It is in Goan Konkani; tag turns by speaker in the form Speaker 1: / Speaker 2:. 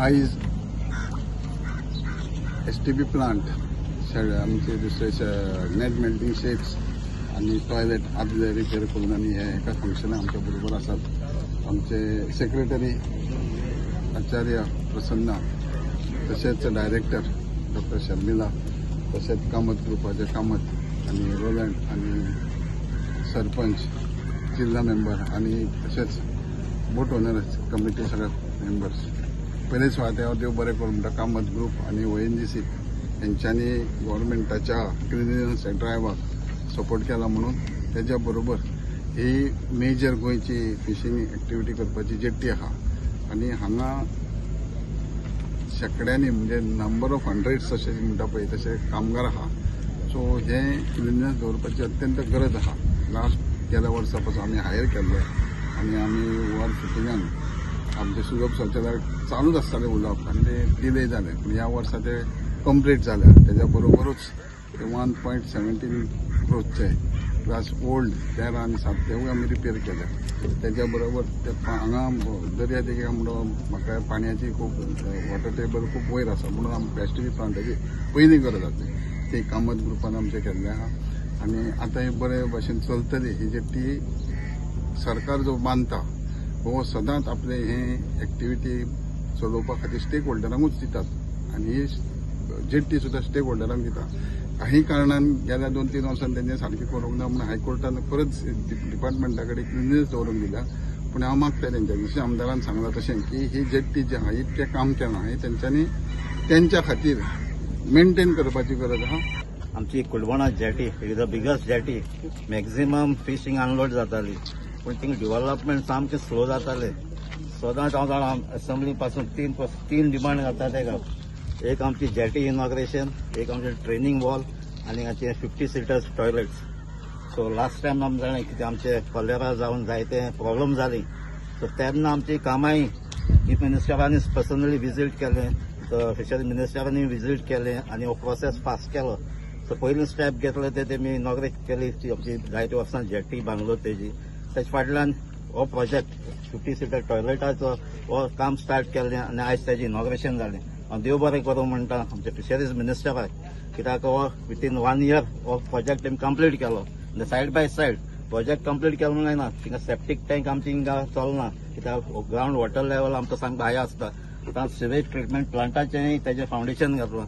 Speaker 1: आयज एसटीपी प्लांट आमचे दुसरे नेट मेल्टिंग शेड्स आनी टॉयलेट आदले रिपेर करून आनी हे एका फंक्शनाक आमच्या बरोबर आसात आमचे सेक्रेटरी आचार्य प्रसन्ना, तशेंच डायरेक्टर डॉक्टर शर्मिला, तशेंच कामत ग्रुपाचे कामत आनी रोलंड आनी सरपंच, जिल्हा मेंबर आनी तशेंच बोट ओनर कमिटी सगळे मेंबर्स. पयले सुवातेर देव बरें करूं म्हणटा कामत ग्रुप आनी ONGC हेंच्यांनी गव्हर्मेंटाच्या क्लिनलीनस ड्रायव्हाक सपोर्ट केला म्हणून. तेज्या बरोबर ही मेजर गोंयची फिशींग एक्टिविटी करपाची जेट्टी आहा आनी हांगा शेंकड्यांनी म्हणजे नंबर ऑफ हंड्रेड्स अशें म्हणटा पळय तशे कामगार आहा. सो हें क्लिनलीनस दवरपाची अत्यंत गरज आहा. लास्ट गेल्या वर्सा पासून आमी हायर केल्ले आनी आमी वर फिटिंगान आमचे सुलभ शौचालय चालूच आसतालें उलोवप आनी ते डिले जालें, पूण ह्या वर्सा ते कंप्लीट जाल्या. तेज्या बरोबरूच ते 1.17 क्रोजचे प्लस ओल्ड 13 आनी 7 तेवूय आमी रिपेर केले. तेज्या बरोबर ते हांगा दर्या देगेक म्हणून म्हाका पाणयाची खूब वॉटर टेबल खूब वयर आसा म्हणून आमकां एसटीपी प्लांटाची पयली गरज आसली ती कामत ग्रुपान आमचें केल्लें आहा. आनी आतां हे बरे भशेन चलतली ही जेट्टी. सरकार जो बांदता हो सदांच आपले हे एक्टिविटी चलोवपा खातीर स्टेक होल्डरांकूच दितात आनी ही जेट्टी सुद्दां स्टेक होल्डरांक दिता. काही कारणान गेल्या 2-3 वर्सांनी तेंचे सारकें करूंक ना म्हणून हायकोर्टान परत डिपार्टमेंटा कडेन क्लिनलीनस दवरूंक दिल्या. पूण हांव मागता तेंच्या जशें आमदारान सांगलां तशें की ही जेट्टी जी आहा इतकें काम केलां हें तेंच्यांनी तेंच्या खातीर मेंटेन करपाची गरज आहा.
Speaker 2: आमची कुलबणा jetty is the biggest jetty, maximum fishing unload जाताली, पूण थिंग डिव्हलपमेंट सामकें स्लो जातालें. सदांच हांव जाणा असेंब्ली पासून तीन डिमांड घालता तेका. एक आमची जेटी इनॉग्रेशन, एक आमचें ट्रेनिंग वॉल आनी आमचे 50 seaters toilets. So last time आमी जाणा कितें आमचे कॉलेरा जावन जायते प्रॉब्लम जाली. सो तेन्ना आमची कामाय चीफ मिनिस्टरांनी पर्सनली विजीट केलें, फिशरी मिनिस्टरांनी विजीट केलें आनी हो प्रोसेस फास्ट केलो. सो पयलीं स्टेप घेतले ते तेमी इनॉग्रेट केली ती आमची जायते वर्सां जेटी बांगलो तेजी. तेजे फाटल्यान हो प्रोजेक्ट 50 सिटर टॉयलेटाचो हो काम स्टार्ट केलें आनी आयज तेजें इनॉग्रेशन जालें. हांव देव बरें करूं म्हणटा आमच्या फिशरीज मिनिस्टराक, कित्याक हो विथीन 1 इयर हो प्रोजेक्ट तेमी कंप्लीट केलो. आनी side by side project complete केलो म्हणून जायना, थिंगा सेप्टीक टँक आमची हिंगा चलना, कित्याक ग्रावंड वॉटर लेवल आमकां सामकें हाय आसता. आतां सिवेज ट्रिटमेंट प्लांटाचें तेजें फावंडेशन घातलां.